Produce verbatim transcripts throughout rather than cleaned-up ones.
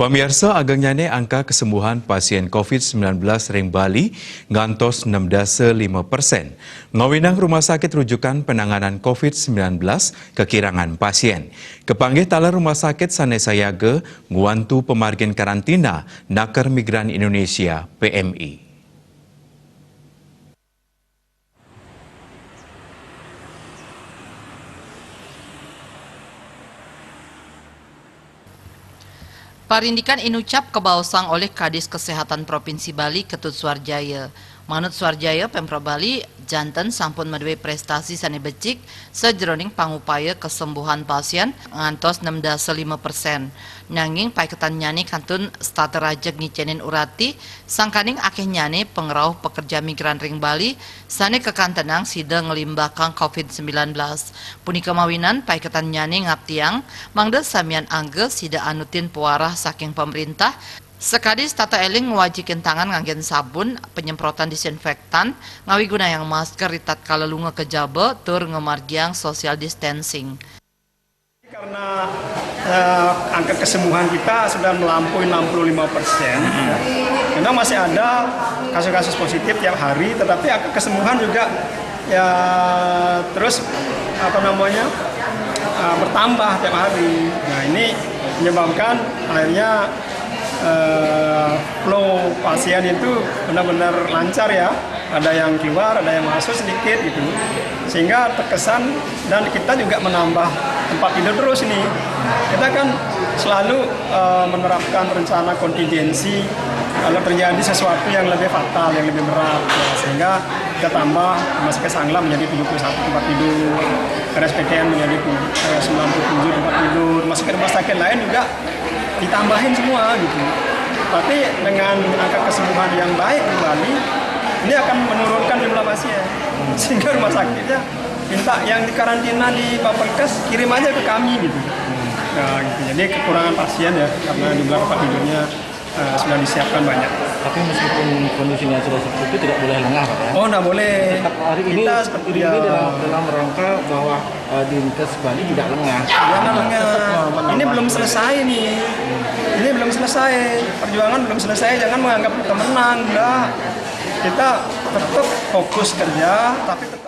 Pemirsa, agengnyane angka kesembuhan pasien covid sembilan belas ring Bali ngantos enam dasa lima persen. Ngawinang rumah sakit rujukan penanganan covid sembilan belas kekirangan pasien. Kepanggih taler rumah sakit sane sayaga ngwantu pamargin karantina naker migran Indonesia, P M I. Parindikan inucap kabaosang olih Kadis Kesehatan Provinsi Bali, Ketut Suarjaya. Manut Suarjaya, Pemprov Bali janten sampun maduwe prestasi sane becik sajeroning pangupaya kesembuhan pasien ngantos enam dasa lima persen. Nanging paiketannyane kantun setata rajeg ngicenin urati, sangkaning akehnyane pangrauh pekerja migran ring Bali sane kakantenang sida nglimbakang covid sembilan belas. Punika mawinan paiketannyane ngaptiang mangda samian angga sida anutin pewarah saking pemerintah, sakadi setata eling ngwajikin tangan nganggen sabun, penyemprotan disinfektan, ngawigunayang masker ritatkala lunga ka jaba, tur ngamargiang social distancing. Karena eh, angka kesembuhan kita sudah melampaui enam puluh lima persen, ya. Memang masih ada kasus-kasus positif tiap hari, tetapi angka kesembuhan juga ya terus apa namanya eh, bertambah tiap hari. Nah, ini menyebabkan akhirnya eh, flow pasien itu benar-benar lancar, ya. Ada yang keluar, ada yang masuk sedikit gitu. Sehingga terkesan, dan kita juga menambah tempat tidur terus ini. Kita kan selalu eh, menerapkan rencana kontingensi kalau terjadi sesuatu yang lebih fatal, yang lebih berat, ya. Sehingga kita tambah rumah sakit Sangla menjadi tujuh puluh satu tempat tidur, R S P T M menjadi eh, sembilan puluh tujuh tempat tidur, rumah sakit rumah sakit lain juga ditambahin semua gitu. Tapi dengan angka kesembuhan yang baik di Bali, ini akan menurunkan jumlah pasien. Sehingga rumah sakitnya minta yang dikarantina di Bapelkes kirim aja ke kami gitu. Nah, gitu. Jadi kekurangan pasien, ya, karena jumlah tempat tidurnya eh, sudah disiapkan banyak. Tapi meskipun kondisinya sudah seperti itu, tidak boleh lengah, Pak, ya? Oh, nggak boleh. Tetap hari ini, kita seperti ini ya dalam, dalam rangka bahwa eh, Dinkes Bali tidak lengah. Jangan lengah. Tetap menambah. Ini belum selesai nih. Ini belum selesai. Perjuangan belum selesai. Jangan menganggap kita menang. Enggak. Kita tetap fokus kerja, tapi tetap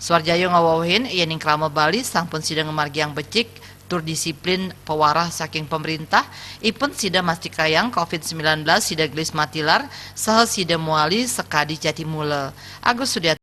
Suarjaya ngawewehin yening krama Bali sampun sida ngamargiang becik tur disiplin pawarah saking pemerintah, ipun sida mastikayang covid sembilan belas sida gelis matilar saha sida mawali sakadi jati mula. Agus Sudiarto.